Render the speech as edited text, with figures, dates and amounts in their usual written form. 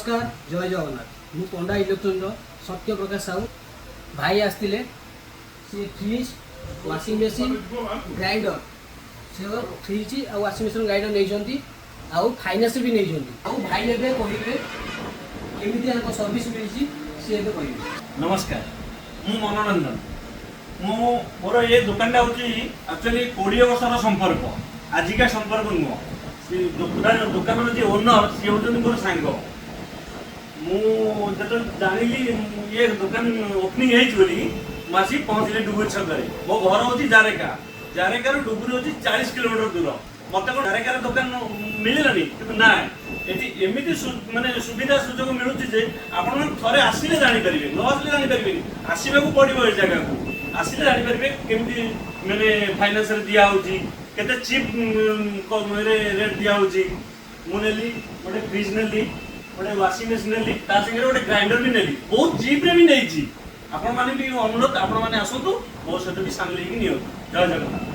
ନମସ୍କାର, ଜୟ ଜଗନ୍ନାଥ। ମୁଁ ପଣ୍ଡା ଇଲେକ୍ଟ୍ରୋନିକ୍ର ସତ୍ୟ ପ୍ରକାଶ ସାହୁ। ଭାଇ ଆସିଥିଲେ, ସେ ଫ୍ରିଜ୍, ୱାସିଂ ମେସିନ୍, ଗ୍ରାଇଣ୍ଡର, ସେ ଫ୍ରିଜ୍ ଆଉ ୱାସିଂ ମେସିନ୍, ଗ୍ରାଇଣ୍ଡର ନେଇଛନ୍ତି ଆଉ ଫାଇନାନ୍ସ ବି ନେଇଛନ୍ତି। ଆଉ ଭାଇ ଏବେ କହିବେ କେମିତି ତାଙ୍କ ସର୍ଭିସ୍ ମିଳିଛି, ସେ ଏବେ କହିବେ। ନମସ୍କାର, ମୁଁ ମନୋରଞ୍ଜନ। ମୁଁ ମୋର ଏ ଦୋକାନଟା ହେଉଛି ଆକ୍ଚୁଆଲି 20 ବର୍ଷର ସମ୍ପର୍କ, ଆଜିକା ସମ୍ପର୍କ ନୁହଁ। ସେ ଦୋକାନର ଯିଏ ଓନର, ସିଏ ହେଉଛନ୍ତି ମୋର ସାଙ୍ଗ। ମୁଁ ଯେତେବେଳେ ଜାଣିଲି ଇଏ ଦୋକାନ ଓପନିଂ ହେଇଛି ବୋଲି, ମୁଁ ଆସି ପହଞ୍ଚିଲି ଡୁବୁରି ଛକରେ। ମୋ ଘର ହେଉଛି ଜାରେକା। ଜାରେକାରୁ ଡୁବୁରି ହେଉଛି 40 କିଲୋମିଟର ଦୂର। ମତେ କ'ଣ ଜାରେକାର ଦୋକାନ ମିଳିଲାନି? କିନ୍ତୁ ନା, ଏଠି ଏମିତି ମାନେ ସୁବିଧା ସୁଯୋଗ ମିଳୁଛି ଯେ ଆପଣମାନେ ଥରେ ଆସିଲେ ଜାଣିପାରିବେ, ନ ଆସିଲେ ଜାଣିପାରିବେନି। ଆସିବାକୁ ପଡ଼ିବ ଏ ଜାଗାକୁ। ଆସିଲେ ଜାଣିପାରିବେ କେମିତି ମାନେ ଫାଇନାନ୍ସରେ ଦିଆହେଉଛି, କେତେ ଚିପ୍ ରେଟ୍ ଦିଆହେଉଛି। ମୁଁ ନେଲି, ଗୋଟେ ଫ୍ରିଜ୍ ନେଲି, ଗୋଟେ ୱାସିଂ ମେସିନ୍ ନେଲି, ତା ସାଙ୍ଗରେ ଗୋଟେ ଗ୍ରାଇଣ୍ଡର ବି ନେଲି। ବହୁତ ଚିପ୍ରେ ବି ନେଇଛି। ଆପଣମାନେ ବି ଅନୁରୋଧ, ଆପଣମାନେ ଆସନ୍ତୁ, ମୋ ସହିତ ବି ସାମିଲ ହେଇକି ନିଅନ୍ତୁ। ଜୟ ଜଗନ୍ନାଥ।